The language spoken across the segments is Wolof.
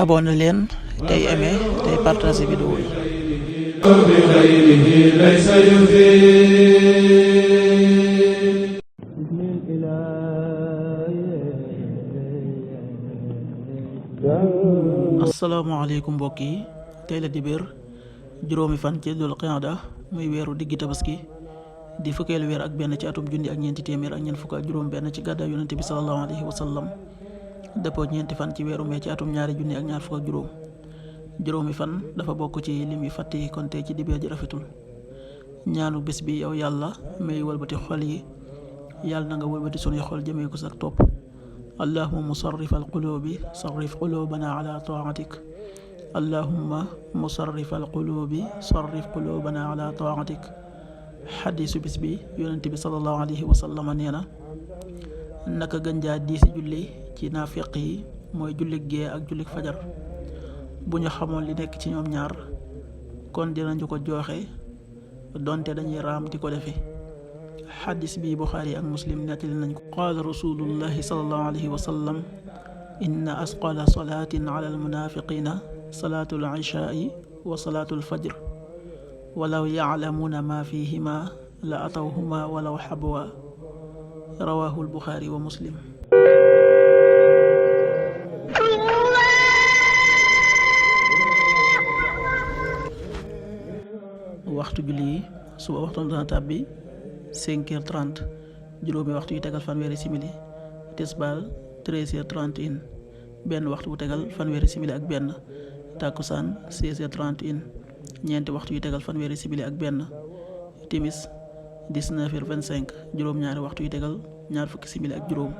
abonné leen tey aimé tey partagé vidéo yi. asalaamaaleykum mbokk yi, tey la dibéer juróomi fan ci dul qiada muy weeru diggi tabaski di fukkeelu weer ak benn ci atum junni ak ñeenti téeméer ak ñeent fukk ak juróom benn ci gàddaay yonente bi sallallahu alayhi wa sallam dëppoo ñeenti fan ci weeru mee ci atum ñaari junni ak ñaar fukk ak juróomi fan dafa bokk ci lim yi fàtti kon tey ci dibéer ji rafetul. ñaanu bés bi yow yàlla may wëlbati xol yi, yàlla na nga wëlbati sunuy xol jëmee ko sax topp. allahumma musarrifal qulubi sarrif qulubana ala taatik. allahumma musarrifal qulubi sarrif qulubana ala taatik. xadiisu bis bi yonent bi sallallahu alayhi wa sallam nee na naka gën jaa diisi julli ci naafiq yi mooy jullik gee ak jullik fajar. bu ñu xamoon li nekk ci ñoom ñaar kon dinañu ko jooxe donte dañuy raam di ko defe. xadis bi Buxaari ak Muslim nettali nañ ko. qaala rasulullahi sallallahu alayhi wa sallam inna asqala salaatin ala almunafiqina salaatu al-ishaai wa salaatu al-fajr walaw yaclamuuna ma fihima la atawhuma walaw xabwa. rawahu al-Buxaari wa Muslim. waxtu julli yi suba waxtu dana tàbbi 5h30 juróomi waxtu yu tegal fanweeri simili. tisbaar 13h31 benn waxtu bu tegal fanweeri simili ak benn. takkusaan 16h31 ñeenti waxtu yu tegal fanweeri simili ak benn. timis 19h25 juróom-ñaari waxtu yu tegal ñaar fukki simili ak juróom.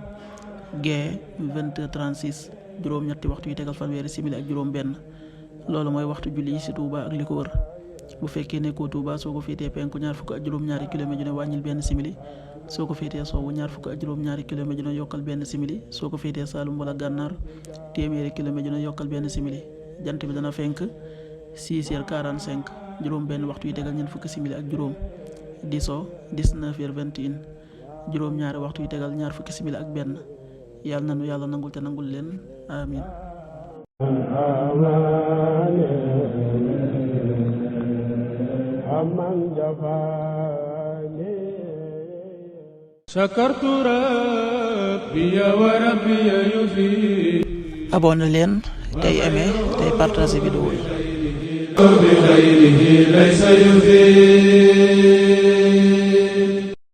gee 20h36 juróom-ñetti waxtu yu tegal fanweeri simili ak juróom benn. loolu mooy waxtu julli yi ci Touba ak li ko wër. bu fekkee nekkoo Touba soo ko féetee penku ñaar fukk ak juróom-ñaari kilomètre ju ne wàññil benn simili. soo ko féetee sowwu ñaar fukk ak juróom-ñaari kilomètre ju ne yokkal benn simili. soo ko féetee Saalum wala Gànnaar téeméeri kilomètre ju ne yokkal benn simili. jant bi dana fenk 6h45 juróom benn waxtu yi tegal ñeent fukki simili ak juróom. di so 19h21 juróom-ñaari waxtu yi tegal ñaar fukki simili ak benn. yàlla nanu yàlla nangul te nangul leen amin. abonné leen tey aimé tey partagé vidéo yi.